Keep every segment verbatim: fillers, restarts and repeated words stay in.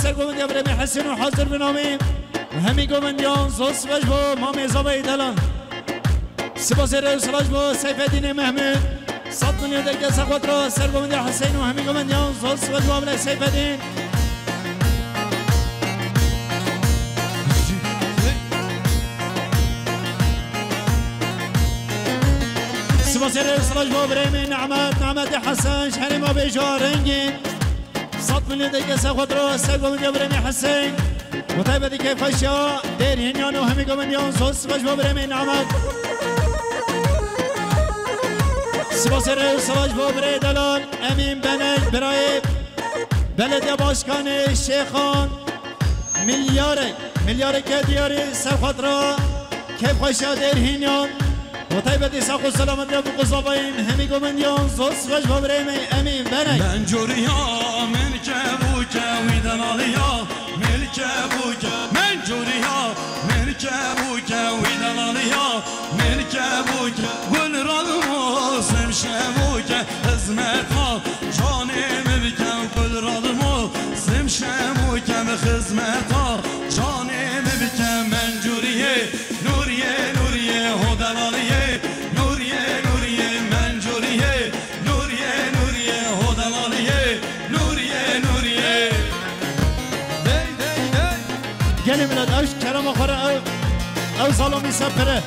Ser govindiya birê me Hesên û hazir bin amî. Hemî govindiyan zor sibes bo Mamê Zavayê Delan. Sibasê rê û silaş bo Seyfedînê Mehmûd. Sed milyon derge sexwet ra ser govindiya Hesên û hemî govindiyan zor sibes bo Abilê Seyfedîn. Sibasê rê û silaş bo birê me Nehmet, Nehmetê Hesen, ji herêma bêja rengîn. Sed milyon derge sexwet ra ser govindiya birê me Hesên. Bi taybetî kêfxweşiya dêr hînyan û hemî govindiyan zor sibes bo birê me Nehmet. Sibasê rê û silaş bo birê delal Emîn Benek, birayê belediye başkanê Şêxan. Milyarek, milyareke diyarî ser xwe ra kêfxweşiya dêr hînyan. Bi taybetî sax û selamet ya bi quzavayîn hemî govindiyan zor sibes bo birê me Emîn Benek. Mencûriya min kevûke wî delaliya, min kevûke, mencûriya min kevûke wî delaliya, min kevûke gul ralmo sim şevûke xizmeta canê min bike gul ralmo. Sim şem û kem xizmeta canê min bike mencûriyê, nûriyê, nûriyê ho delaliyê, nûriyê, nûriyê mencûriyê, nûriyê, nûriyê ho delaliyê, nûriyê, nûriyê. Dey, dey, dey. Gelê milet, ew ji kerema xwe re ew, ew zalamî ser pire.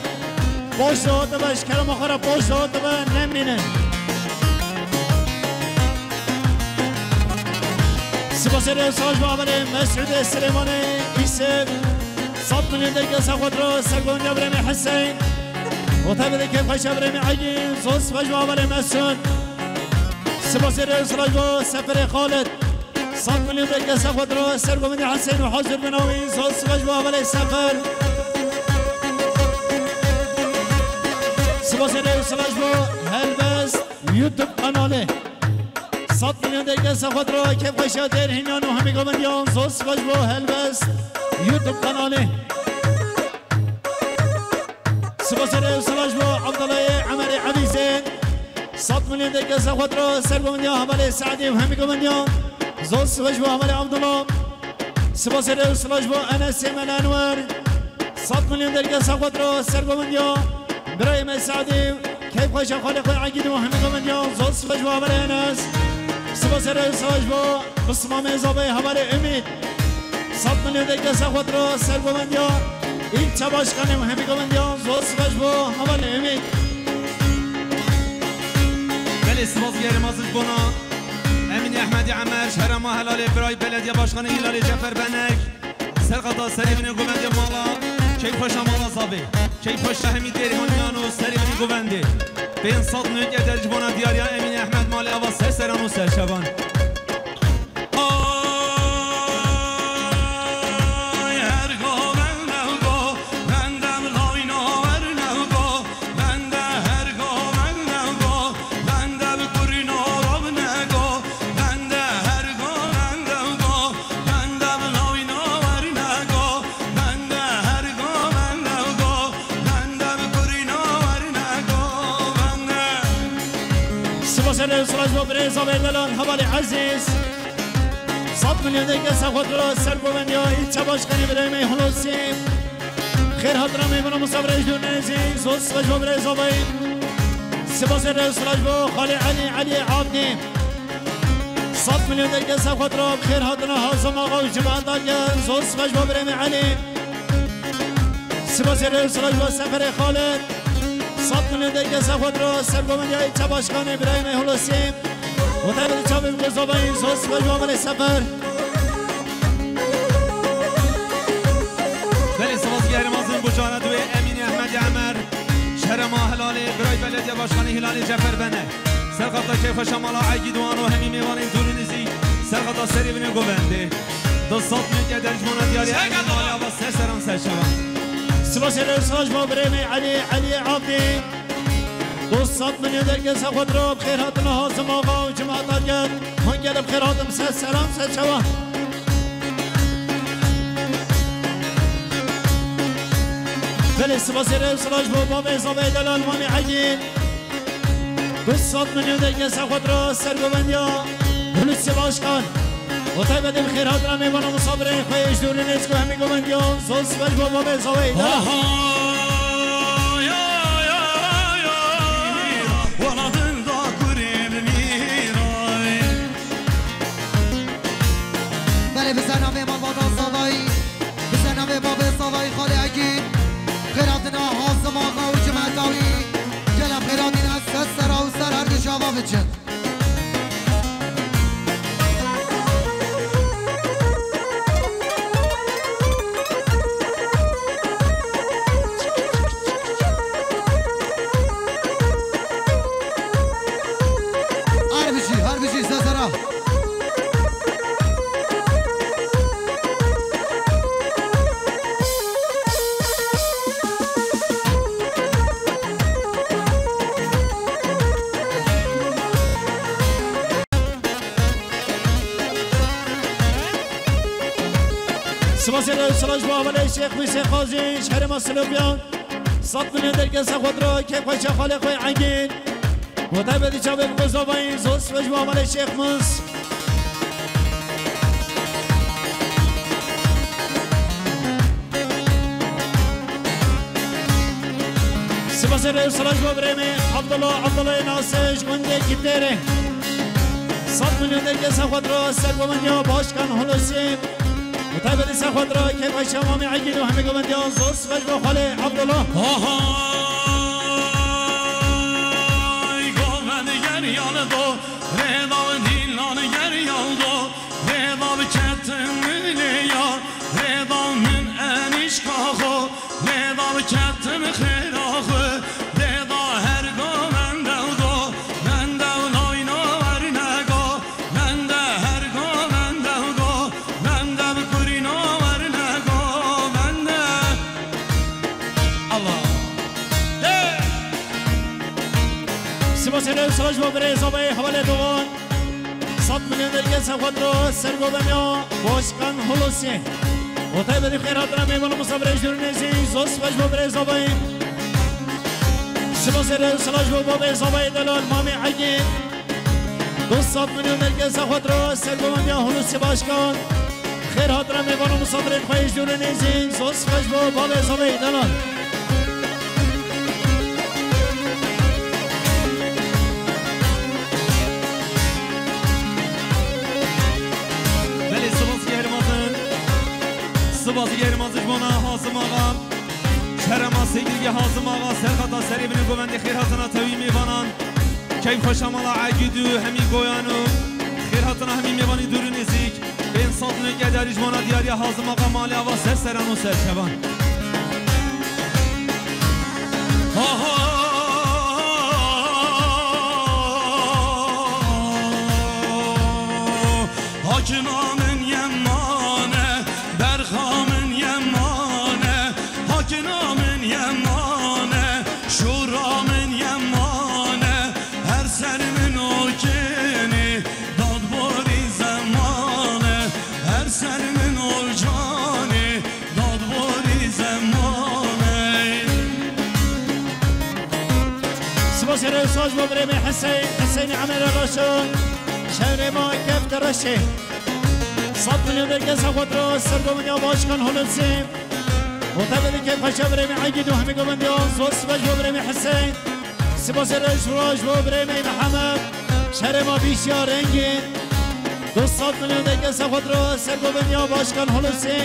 Baş de hatibe, ji kerema xwe re baş de hatibe, nemînin. Sibasê rê û silaş bo Amelê Mesûdê Silêmanê Îsêf. Sed milyon derge sexwet ra ser govindiya birê me Hesên. Û taybetê kêfxweşiya birê me Egîn. Zor sibes bo Amelê Mesûd. Sibasê rê û silaş bo Seferê Xalid. Sed milyon derge sexwet ra ser govindiya Hesên û hazir bin amî. Zor sibes bo Amelê Sefer. Sibasê rê û silaş bo Helbest YouTube kanalê. Sed milyon derge sexwet ra kêfxweşiya dêr hînyan û hemî govindiyan zor sibes bo Helbest YouTube kanalê. Sibasê rê û silaş bo Abdullahê Emerê Ebîzê. Sed milyon derge sexwet ra ser govindiya hevalê Seedî û hemî govindiyan. Zor sibes bo hevalê Abdullah. Sibasê rê û silaş bo Enesê Mele Enwer. Sed milyon derge sexwet ra ser govindiya birayê me Seedî. Keyfxweşa xalê xwe Egîd û hemî govindiyan. Zor sibes bo hevalê Enes. Sibasê rê û silaş bo Bismamê Zavê hevalê Umîd. Sed milyon derge sexwet ra ser govindiya îlçe başkanê û hemî govindiyan zor sibes bo hevalê Umîd. Belê sibas gerê mezin ji bona Emînê Ehmedî Emer, ji herema helalê biray belediye başkanê Hilalê Cefer Benek. Serqata serê binê govendê mala, keyfxweşa mala Zavê. Keyfxweşa hemî dêrê honiyan û serê binê govendê. Pênc sed milyon derge ji bona diyariya Emînê Ehmed malê ava ser seran û ser çavan. Sibasê rê û silaş bo birê Zavê Delan, hevalê ezîz. Sed milyon derge sexwet ra ser govendiya îlçe başkanê birayê me Hulusî. Xêr hatina mêvana misafirê ji dûr nêzî, zor sibes bo birê Zavê. Sibasê rê û silaş bo xalê Elî, Elî Abdî. Sed milyon derge sexwet ra xêr hatina Hazim Axa û cemaeta gel, zor sibes bo birê me Elî. Sibasê rê û silaş bo Seferê Xalid. Sed milyon derge sexwet ra ser govendiya îlçe başkanê birayê me Hulusî. Û taybetî çavê bi gozabayî zor sibes bo Amelê Sefer. Belê sibas gerê mezin bo cara duê Emînê Ehmedî Emer. Ji herema helalê biray belediye başkanê Hilalê Cefer Benek. Serqata keyfxweşa mala Egîd û ano hemî mêvanên dûr û nizîk. Serqata serê binê govendê. Du sed milyon derge ji bona diyariya Emînê mala ava ser seran ser çavan. Sibasê rê û silaş bo birê me Elî, Elî Abdî. Du sed milyon derge sexwet ra bi xêr hatina Hazim Axa û cemaeta gel. Hûn gelê bi xêr hatin ser seran ser çavan. Belê sibasê rê û silaş bo Mamê Zavê Delal, Mamê Egîn. Du sed milyon derge sexwet ra ser govendiya Hulusî Başkan. Bi taybetî bi xêr hatina mêvana misafirên xwe yê ji dûr û nêz ku hemî govendiyan zor spas bo babê zavayê de. Aha, ya, ya, ya, wana dil da kurê bi mîray. Belê bi ser navê malbata zavayî, bi ser navê babê zavayî xalê Egîd. Xêr hatina Hazim Axa û cimeta wî. Gelek xêr hatine ser sera û ser her du çava biçin. Her bijî, her bijî, sesera. Sibasê re û selaş bo hevalê Şêx Husê Qazî, ji herêma Silopya. Sed milyon derkesa xwe diro, kêf xweşa xalê xwe Egîd. Bo taybetî çavê bi xwe zavayî, zor spas bo hevalê Şêx Mus. Sibasê re û selaş bo birê me Abdullah, Abdullahê Nasir ji gundê Kitêrê. Sed milyon derkesa xwe diro ser govendiya Başkan Hulusî. Bi taybetî ser xwe diro kêf xweşa mamê Egîd û hemî govendiyan zor spas bo xalê Abdullah. Ahay, govend ger yal do, rêda dîlan ger yal do. Lêda bi ketim lêya, lêda min enîşka xwe, lêda bi ketim xêra xwe, lêda her go mende go, mende nayna werne go, mende her go mende go, mende bi kurîna werne go, mende. Allah. Hey! Sibasê re û selaş bo birê zavayê hevalê Dogan. Sed milyon derkesa xwe diro ser goveniya Başkan Hulusî. Bo taybetî xêr hatina mêvan û misafirê ji dûr û nêzî, zor spas bo birê zavayê. Sibasê re û selaş bo babê zavayê delal, mamê Egîd. Du sed milyon derkesa xwe diro ser goveniya Hulusî Başkan. Xêr hatina mêvan û misafirên xwe yê ji dûr û nêzî, zor spas bo babê zavayê delal. Belê, sibasî gehrimazin. Sibasî gehrimazin ji bona Hazim Axa. Şerema Sêgirgê Hazim Axa, serxata serê binê govendê xêr hatina tewî mêvanan. Keyf xweşa mala Egîd û hemî goyan û xêr hatina hemî mêvanî dûr û nêzîk. Bên sed milyon gedarî ji bona diyariya Hazim Axa malê ava ser seran û ser çevan. Aha! Hakima min yemane, berxa min yemane, hakima min yemane, şûra min yemane, her ser min o kinî. Dadborî zemane, her ser min ol canî, dadborî zemane. Sibasê re û selaş bo birê me Hiseyn, Hiseynê Emer Reşo, şerê ma Kefte Reşê. Sed milyon derkesa xwe diro ser goveniya Başkan Hulusî. Bo taybetî kêf xweşa birê me Egîd û hemî govendiyan, zor spas bo birê me Hiseyn. Sibasê re û selaş bo birê me Mihemed, şerê ma Bîşya Rengîn. Du sed milyon derkesa xwe diro ser goveniya Başkan Hulusî.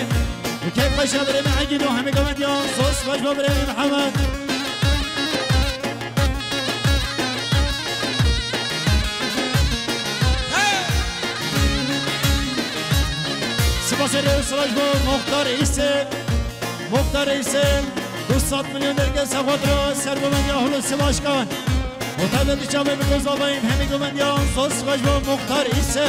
Bi kêf xweşa birê me Egîd û hemî govendiyan, zor spas bo birê me Mihemed. Sibasê re û selaş bo Muxtar Îse. Muxtar Îse, du sed milyon derkesa xwe diro ser govendiya Hulusî Başkan. Bo taybetî çavê bi xwe zavayî, hemî govendiyan, zor spas bo Muxtar Îse.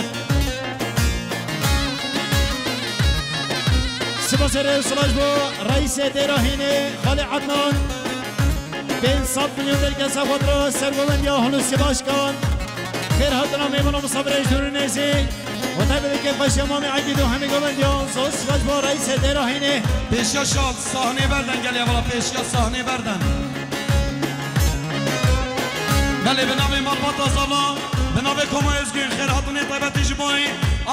Sibasê re û selaş bo Reîsê Dêra Hînê, Xalê Ednan. Pênc sed milyon derkesa xwe diro ser govendiya Hulusî Başkan. Xêr hatina mêvan û misafirê ji dûr û nêzî. Bo taybetî kêf xweşa mamê Egîd û hemî govendiyan, zor spas bo Reîsê Dêra Hînê. Pêşiya şal, sahnê berden gelê hevala, pêşiya sahnê berden. Belê, bi navê malbata zala, bi Navê Koma Özgün, xêrhatinê taybetî ji bo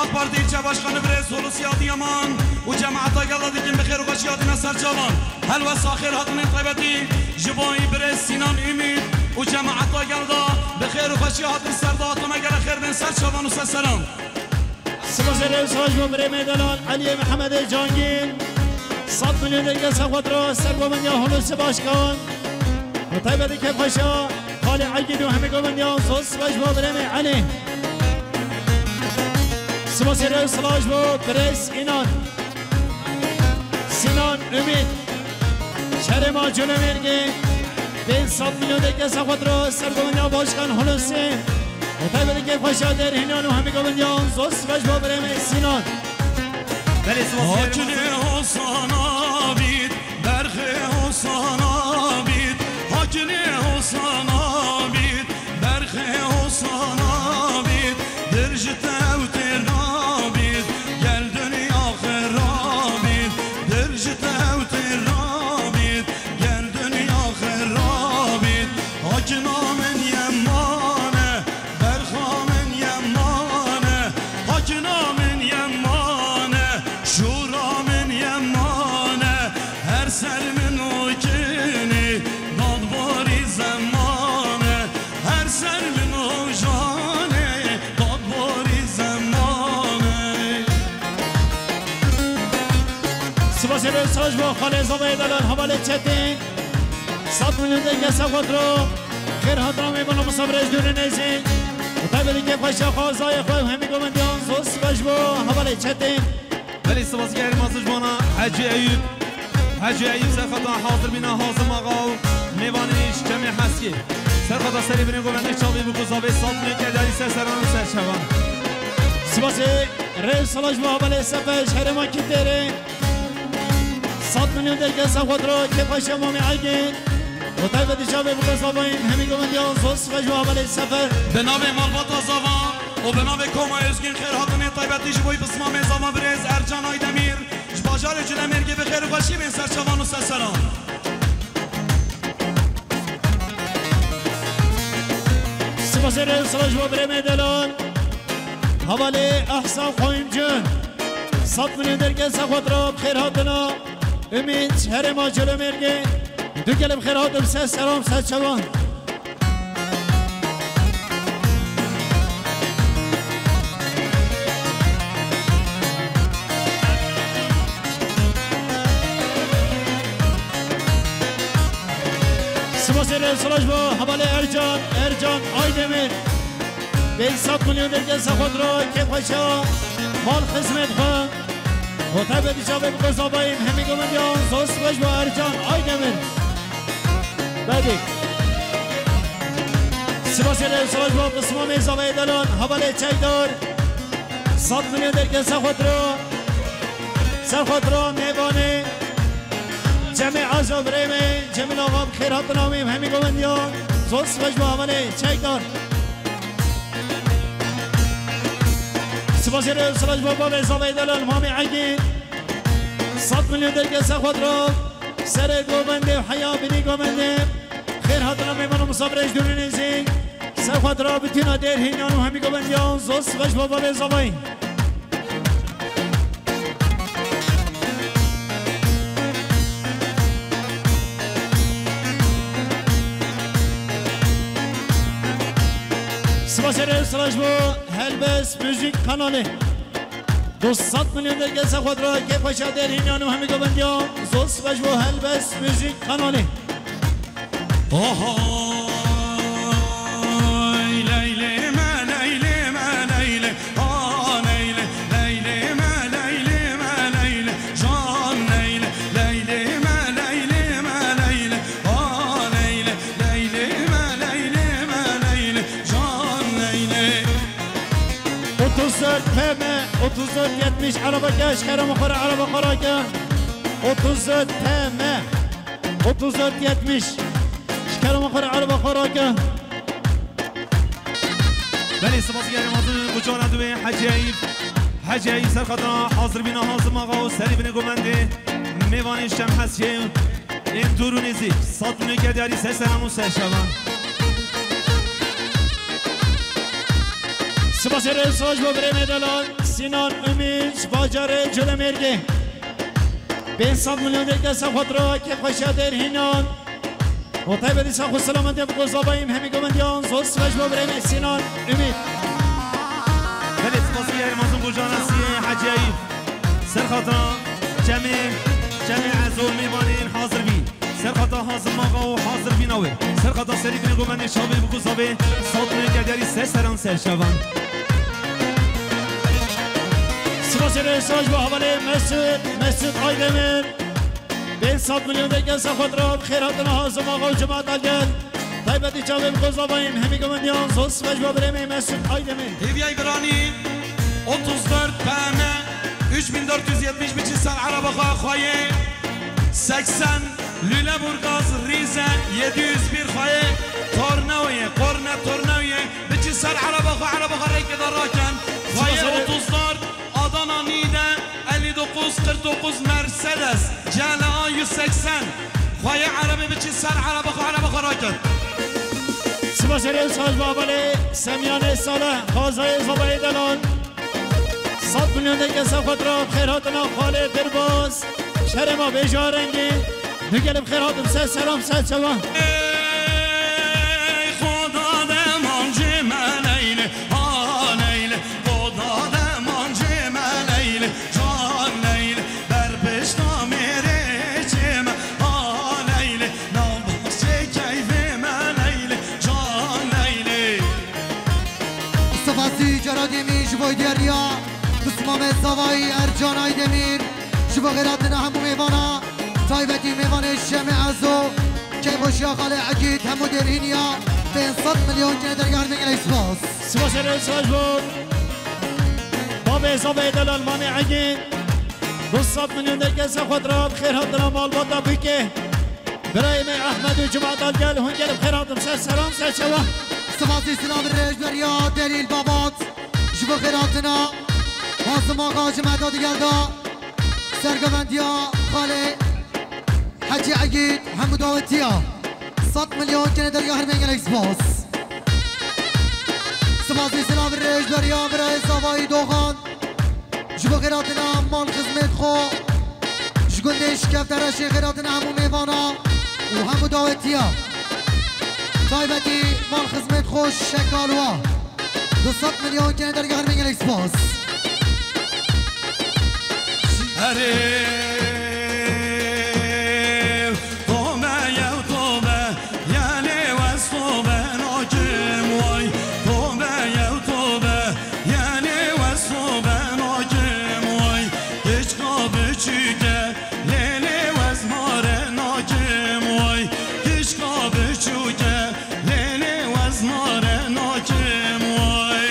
AK Partî ilçe başkanı birêz Hulusi Adıyaman û cemaeta gel de dikin bi xêr û xweşî hatine ser çavan. Helwesta xêrhatinê taybetî ji bo birêz Sinan Ümit û cemaeta gel de bi xêr û xweşî hatin ser de hatine gele xêr bên ser çavan û ser seran. Sibasê rêz xweş bo birê me delal Eliyê Mihemedê Cangîr. Sed milyon derge ser xwe diro ser govindiya Hulusi Başkan. Bi taybetî kêfxweşa Xalê Egîd û hemî govindiyan zor sibes bo birê me Elî. Sibasê rêz xweş bo birêz Sinan. Sinan Ümit. Şerê ma Cûlemêrgê. Pênc sed milyon derge ser xwe diro ser govindiya Başkan Hulusi. Bi taybetî kêfxweşa Dêrhînan û hemî govindiyan zor sibes bo birê me Sinan. Belê, sibas. Hakinê Hosana bît, berxê Hosana bît, hakinê Hosana bît, berxê Hosana bît, dir ji tew têr nabît, gel dinya xira bît, dir ji tew têr nabît, gel dinya xira bît, hakina min yemane. Berxa min yemane, hakina min yemane, şûra min yemane, her ser min okinî, dadbarî zemane, her ser min ojanê, dadbarî zemane. Sibasê rêz xweş bo Xalê Zavayê Delal, hevalê Çetin. Sed milyon derge ser xwe diro. Xêr hatina mêvana misafirê ji dûr û nêzîk. Bi taybetî kêfxweşa xwezayê xwe û hemî govindiyan zor sibes bo hevalê Çetin. Belê, sibas gerî mazij bona Hecî Eyûp. Hecî Eyûp serxeta hazir bîna Hazim Axa û mêvanî ji Çemê Heskê. Serxeta serê binê govendê çavê bû ku zavê sed milyon derge ser seran û ser çavan. Sibasê rêz xweş bo hevalê Sefer ji herêma Kîtêrê. Sed milyon derge ser xwe diro kêfxweşa Mamê Egîd. Bi taybetî çavê bû ku zavayî hemî govindiyan zor sibes bo hevalê Sefer. Bi navê malbata Zava û bi navê Koma Özgün xêr hatinê taybetî ji bo pismamê Zava birêz Ercan Aydemir ji bajarê Cûlemêrgê bi xêr û xweşî bên ser çavan û ser seran. Sibasê rêz xweş bo birê me delal. Hevalê Ehsan Qoyumcu. Sed milyon derge ser xwe diro bi xêr hatina. Ümit, herêma Cûlemêrgê. Du gelê bi xêr hatin ser seran ser çavan. Sibasê rêz xweş bo hevalê Ercan, Ercan Aydemir. Pênc sed milyon derge ser xwe diro kêfxweşa mal xizmet xwe. Û taybetî çavê bi ku zavayî hemî govindiyan zor sibes bo Ercan Aydemir. Bedî. Sibasê rêz xweş bo pismamê zavayê delal hevalê Çekdar. Sed milyon derge ser xwe diro. Ser xwe diro mêvanê. Cemê Azo birê me, Cemil Axa bi xêr hatina wê hemî govindiyan. Zor sibes bo hevalê Çekdar. Sibasê rêz xweş bo bavê zavayê delal Mamê Egîd. Sed milyon derge ser xwe diro. Serê govendê û heya binî govendê. Xêr hatina mêvan û misafirê ji dûr û nêzîk. Ser xwe diro bi tîna Dêrhînan û hemî govendiyan zor sibes bo bavê zavayî. Sibasê rêz xweş bo Helbest Müzik Kanalı. Du sed milyon derge ser xwe diro kêfxweşa Dêrhînan û hemî govendiyan zor sibes bo Helbest Müzik Kanalı. Ohoy, leylê me, leylê me, leylê, a leylê, leylê me, leylê me, leylê, can leylê, leylê me, leylê me, leylê, a leylê, leylê me, leylê me, leylê, can leylê. Otuz dört P M, otuz dört yetmiş, araba gel, şikara mı para, araba para gel. Otuz dört P M. Otuz dört yetmiş. Ji kerema xwe re erba xwe rake. Belê, spas gelê mezin, bi cara dibê Hecî Eyîp. Hecî Eyîp serxeta hazirbîna Hazim Axa û serî binê govendê mêvanê Şem Heskê ên dûr û nêzîk. Sed milyon derî ser selam û ser şevan. Spas ê rêz ji bo birê me delal Sinan Umît ji bajarê Colemêrgê. Pênc sed milyon dêrke ser xwe dira kêfxweşiya dêrhînan. Û taybetî sax û selametiya bi ku zabayîm hemî govindiyan zor spas ji bo birê me Sinan Umît. Belê, spasî yer mezin bo cana siyê Hecî Eyîb. Ser xatina çemê, çemê Ezo mêvanên hazir bî. Ser xata Hazim Axa û hazir bîna wê. Ser xata serî binê govendê çavê bi ku zavê sat milyon kederî ser seran ser şevan. Spas ê rêz ji bo hevalê Mesut, Mesut Aydemir. Pênc sed milyon dêrke ser xwe dira bi xêr hatina Hazim Axa û Cemat Algel. Taybetî çavê bi ku zabayîm hemî govindiyan zor spas ji bo birê me Mesut Aydemir. Hêviyayî biranî otuz dört P M üç bin dört yüz yetmiş biçî ser ereba xwe xweyê seksen Lüleburgaz Rize yedi yüz bir xweyê Tornaviyê, Korne Tornaviyê biçî ser ereba xwe, ereba xwe rêkê de rakin. Xweyê otuz dört Adana Nîde elli dokuz kırk dokuz Mercedes C L A yüz seksen. Xweyê erebê biçî ser ereba xwe, ereba xwe rakin. Spas ê rêz ji bo hevalê Semyanê Saleh, xwezayê zabayê delal. Sed milyon dêrke ser xwe dira xêr hatina xalê Dirbaz. Şerê me bêja rengîn. Nû gelê bi xêr hatin ser seran ser çavan. Ey Xweda demancê me neyle, ha neyle. Xweda demancê me neyle, can neyle. Ber pişta mêrê çê me, ha neyle. Nav bahçê keyfê me neyle, can neyle. Spas ê Ceradîmî ji bo diyariya Bismamê Zavayî Ercan Aydemîr. Ji bo xêr hatina hemû mêvana, taybetî mêvanê Şemê Ezo, keyfxweşiya xalê Egîd, hemû dêrhîniya pênc sed milyon kene dergehar me gelek spas. Spas ê rêz ji bo babê zavê delal mamê Egîd. Du sed milyon dêrke ser xwe dira bi xêr hatina malbata bûkê. Birayê me Ehmed û Cemat Algel hûn gelê bi xêr hatin ser seran ser çavan. Spasî silav rêz ji bo diyariya Delîl Babat. Ji bo xêr hatina Hazim Axa ji me de digel de. Sergovendiya xalê Hecî Egîd hemû dawetiya. Sed milyon kene dergehar me gelek spas. Spasî silav rêz ji bo diyariya birayê Zavayî Doxan. Ji bo xêr hatina mal xizmêt xwe. Ji gundê Şikeftereşê xêr hatina hemû mêvana û hemû dawetiya. Taybetî mal xizmêt xwe Şekalwa. Du sed milyon kene dergehar me gelek spas. Erê, tobe yew tobe, yelê wez tobe nakim way. Tobe yew tobe, yelê wez tobe nakim way. Keçika biçûke, lêlê wez mare nakim way. Keçika biçûke, Lêlê wez mare nakim way.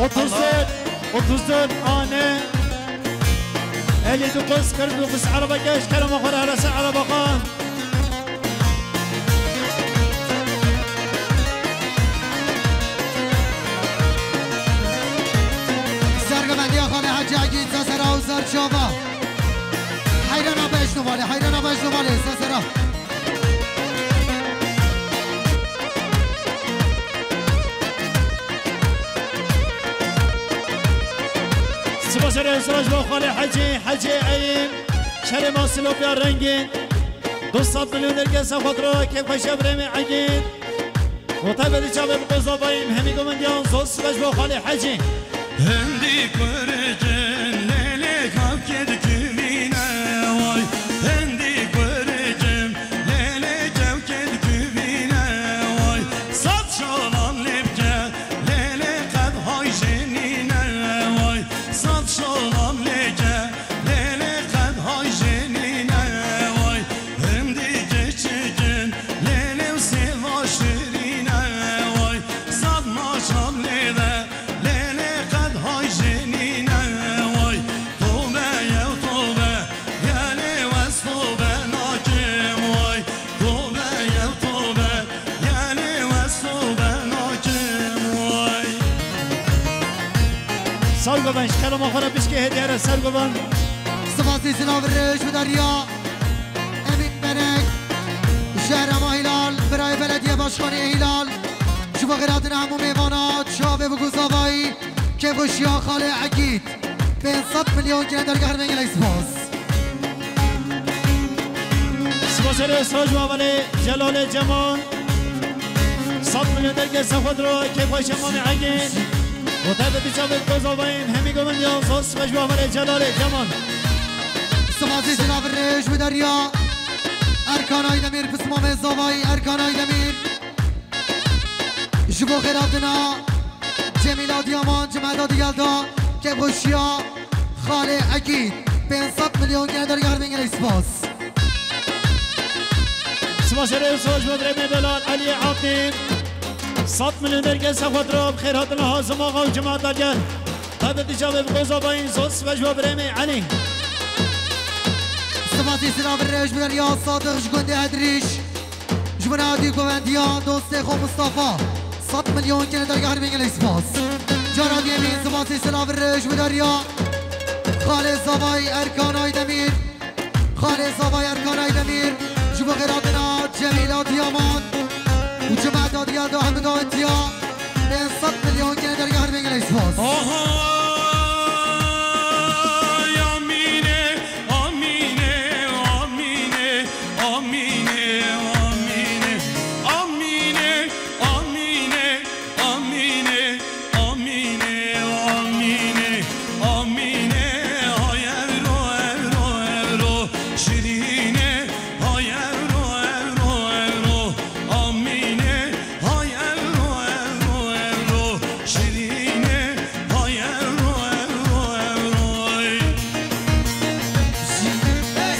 Otuz dört, otuz dört ane. Elli dokuz kırk dokuz araba geç, kerema xwe re herese araba xwe. Sergovendiya xalê Hecî Egîd, Sesera û Serçava. Heyrana beş numare, heyrana beş numare, Sesera. Spas ê rêz ji bo xalê Hecî, Hecî Eyîm, şerê ma Silopya rengîn. Du sed milyon dergeh ser xwe dira, kêfxweşiya birê me Egîd. Û taybetî çavê bi qozavayî hemî govindiyan zor spas ji bo xalê Hecî. Hindî kuricin lêlê kavkê dikivîne way. Hindî kuricin lêlê kevkê dikivîne way. Sed şalan lê bike lêlê qed hay jê nîne way. Sed şalan lê ke lêlê qed hay jê nîne way. Hindî keçikin lêlê û sêva şirîne way. Sed naşam lê de lêlê qed hay jê nîne way. Tobe yew tobe, yelê wez tobe nakim way. Tobe yew tobe, yelê wez tobe nakim way. Sergoven, ji kerema xwe re pişkê hêdî here Sergoven. Spasî silav rêj bide riya Emîn Berek, şehrema Hîlal, birayê belediye başkanê Hîlal. Ji bo xêrhatina hemû mêvana, çavê bi guzavayî, kêfxweşiya xalê Ekîd. Pênc sed milyon kine dergeh, gelek spas. Spas ê rêz ji bo hevalê Celalê Cemal. Sed milyon dergeh ser xwe diro, kêfxweşiya mamê Ekîd. Û taybetî çavê bi guzavayî, hemî govindiyan, zor spas ji bo hevalê Celalê Cemal. Spasî silav rêj bi derya. Erkan Aydemîr, pismamê zavayî Erkan Aydemîr. Ji bo xêrhatina Cemîla Diyaman, Cemeda Digelda, kêfxweşiya xalê Ekîd. Pênc sed milyon kine dergeh, gelek spas. Spas ê rêz ji bo birê me delal Eliyê Abdîn. Sed milyon dergeh ser xwe diro, bi xêrhatina Hazim Axa û Cemeda Digelda. Taybetî çavê bi guzavayî, zor spas ji bo birê me Elî. Spasî silav rêj bi derya Sadiq ji gundê Hedrîş. Ji bo navê govendiya dostê xwe Mustafa. Sed milyon kine dergeh, gelek spas. Cara diyemîn spasî silav rêj bi derya xalê zavayî Erkan Aydemîr. Xalê zavayî Erkan Aydemîr. Ji bo xêrhatina Cemîla Diyaman û Cemeda Digelda, hemî dawetiya. Pênc sed milyon kine dergeh, gelek spas. Aha! Amîne, amîne, amîne, amîne, amîne, amîne, amîne, amîne, amîne, amîne, amîne, hay evro, evro, evro, şirîne, hay evro, evro, evro, amîne, hay evro, evro, evro, şirîne, hay evro, evro, evro.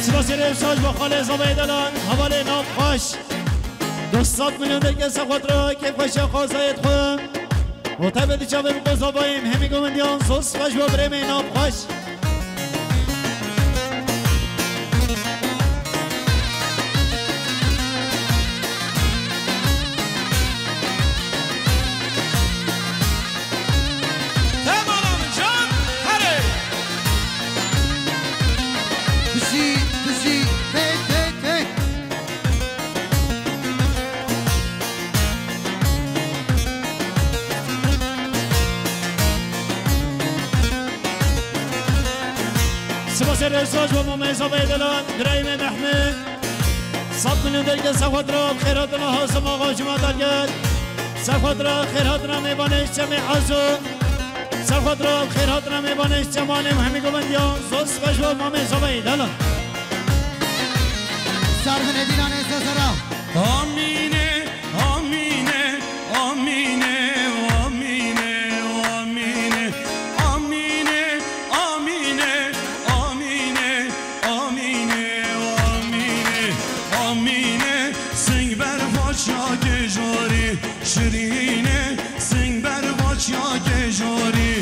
Spas ê rêz ji bo xalê zavayê delal, hevalê Navxweş. Du sed milyon dergeh ser xwe diro, kêfxweşiya xwezayê xwe. Û taybetî çavê bi guzavayî, hemî govindiyan, zor spas ji bo birê me Navxweş. Tamam can, herê. Bijî, bijî, hey, hey, hey. Spas ê rêz ji bo mamê zavayê delal, birayê me Mehmet. Sed milyon dergeh ser xwe diro, bi xêrhatina Hazim Axa, Cemeda Digelda. Ser xwe diro, xêrhatina mêvanê Çemê Ezo. Ser xwe diro, xêrhatina mêvanê Cemalê û hemî govindiyan, zor spas ji bo mamê zavayê delal. Ser binê dîlanê sesera. Amîne, amîne, amîne, amîne, amîne, amîne, amîne, amîne, amîne, amîne, amîne, sing ber vaça kejorî. Şirîne, sing ber vaçya kejorî,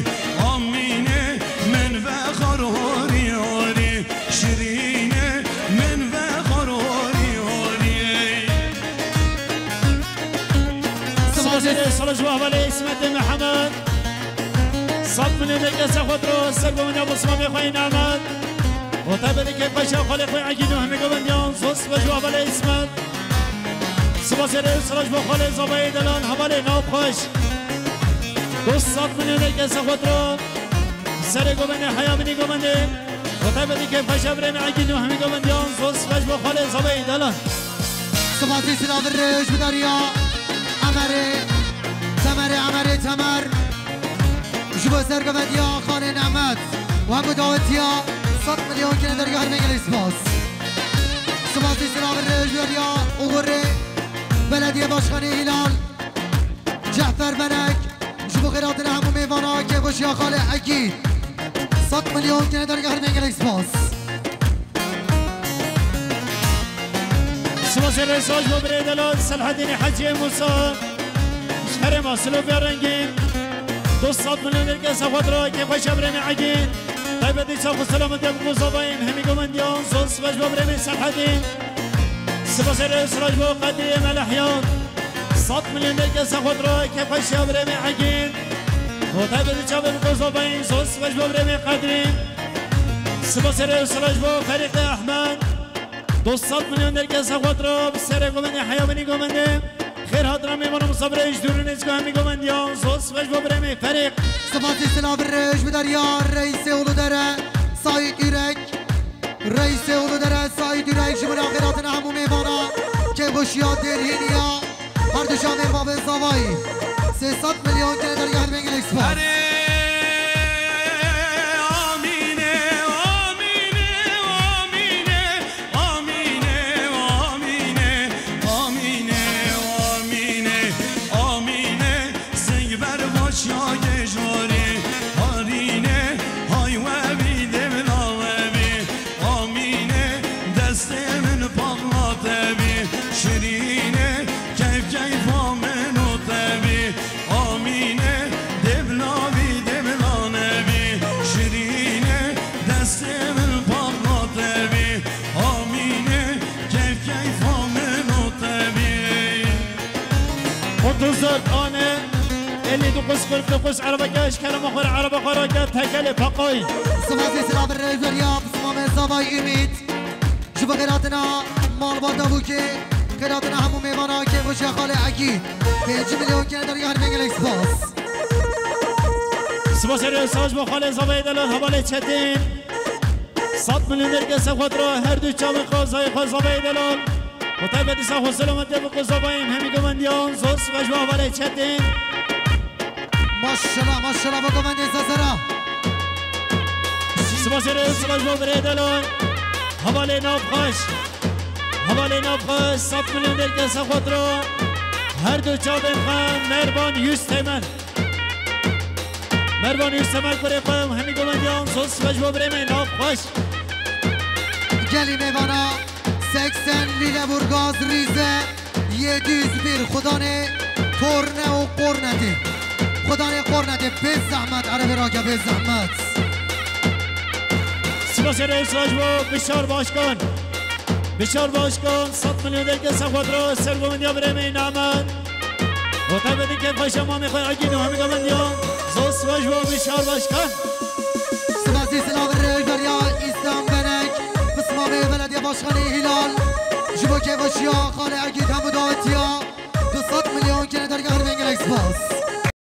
amîne, min vexar horî horî. Şirîne, min vexar horî horî. Spas ê rêz ji bo hevalê Îsmetê Mihemed. Sed milyon dergeh ser xwe diro, ser govindiya Osmanê xwe Înamet. Û taybetî kêfxweşiya xalê xwe Egîd û hemî govindiyan, zor spas ji bo hevalê Îsmet. Spas ê rêz ji bo xalê zavayê delal, hevalê Navxweş. Du sed milyon dergeh ser xwe diro. Serê govendê, heya binî govendê. Û taybetî kêfxweşiya birê me Egîd û hemî govindiyan, zor spas ji bo xalê zavayê delal. Spasî silav rêj bi derya Emerê, Temerê, Emerê Temer. Ji bo sergovendiya xalê Nemet û hemû dawetiya sed milyon kine dergeh, gelek spas. Spasî silav rêj ji bo derya Uğurê, Belediye Başkanı Hilal, Cefer Benek, ji bo xêrhatina hemû mêvana, kêfxweşiya xalê Ekîd. Sed milyon kine dergeh, gelek spas. Spas ê rêz ji bo birê delal Selhedînê Heciyê Musa. Ji herêma Silovya Rengîn. Du sed milyon dergeh ser xwe diro, kêfxweşiya birê me Egîd. Taybetî çav û selametiya bi guzavayî hemî govindiyan, zor spas ji bo birê me Selhedîn. Spas ê rêz ji bo Qedriyê Melehyan. Sed milyon dergeh ser xwe diro, kêfxweşiya birê me Egîd. Û taybetî çavê bi guzavayî, zor spas ji bo birê me Qedrî. Spas ê rêz ji bo Ferîqê Ehmed. Du sed milyon dergeh ser xwe diro, bi serê govendê, heya binî govendê. Xêr hatina mêvana misafirê ji dûr û nêzîk hemî govendiyan, zor spas bo birê me Ferîq. Sipasî silav rêj bi derya reîsê Uludere, Saîd Ürek. Reîsê Uludere, Saîd Ürek ji bo xêr hatina hemû mêvana, kêfxweşiya dêrhîniya her du çavên bavên zavayî. Sê sed milyon kene dergeh dibên gelek spas. Erê, amîne, amîne, amîne. Amîne, amîne, amîne, amîne, amîne, sing ber başa gejarê, harîne, hay we bî, devla we bî, amîne, destê min paxla te bî, şirîne, keyf keyfa min û te bî. Amîne, devla wî, devla nebî, şirîne, destê min paxla te bî. Amîne, keyf keyfa min û te bî. Otuz dört ane, elli dokuz kırk dokuz araba geç, kerema xwe re araba xwe re gel, tekelê peqay. Sipasî silav rêz beriya, pismamê zavay Ümît. Ji bo xêr hatina malbata Bûkê, xêr hatina hemû mêvana kêfxweşiya xalê Ekî. Pêncî milyon kene dergeh dibên gelek spas. Spas ê rêz spas bo xalê zavayê delal hevalê Çetin. Sed milyon dergeh ser xwe dira her du çavên xwe zayê xwe zavayê delal. Û taybetî ser xwe selametê bike zavayên hemî govendiyan, zor spas bo hevalê Çetin. Maşallah, maşallah, bo govendê Zezera. Sipasê rêz spas bo birê delal. Hevalê navxweş. Hevalê navxweş, sed milyon dergeh ser xwe dira. Her du çavên xwe Mervan Yüz Temen. Mervan Yüz Temen kurê xwe hemî govendiyan, zor spas bo birê me navxweş. Gelî mêvana seksen Lüleburgaz Rize. Yedi yüz bir, xudanê torne û qornetê. Xudanê qornetê, bê zehmet, erebê rake, bê zehmet. Sipasê rêz spas bo Bişar Başkan. Bişar Başkan, sed milyon dergeh ser xwe dira, ser govendiya birê me Namen. Û taybetî kêfxweşiya mamê xwe Egîn û hemî govendiyan. Zor spas bo Bişar Başkan. Sipasî silav rêj beriya Îslam Benek, pismamê belediye başkanê Hilal. Ji bo kêfxweşiya xalê Egîd hemû dawetiya du sed milyon kene dergeh dibên gelek spas.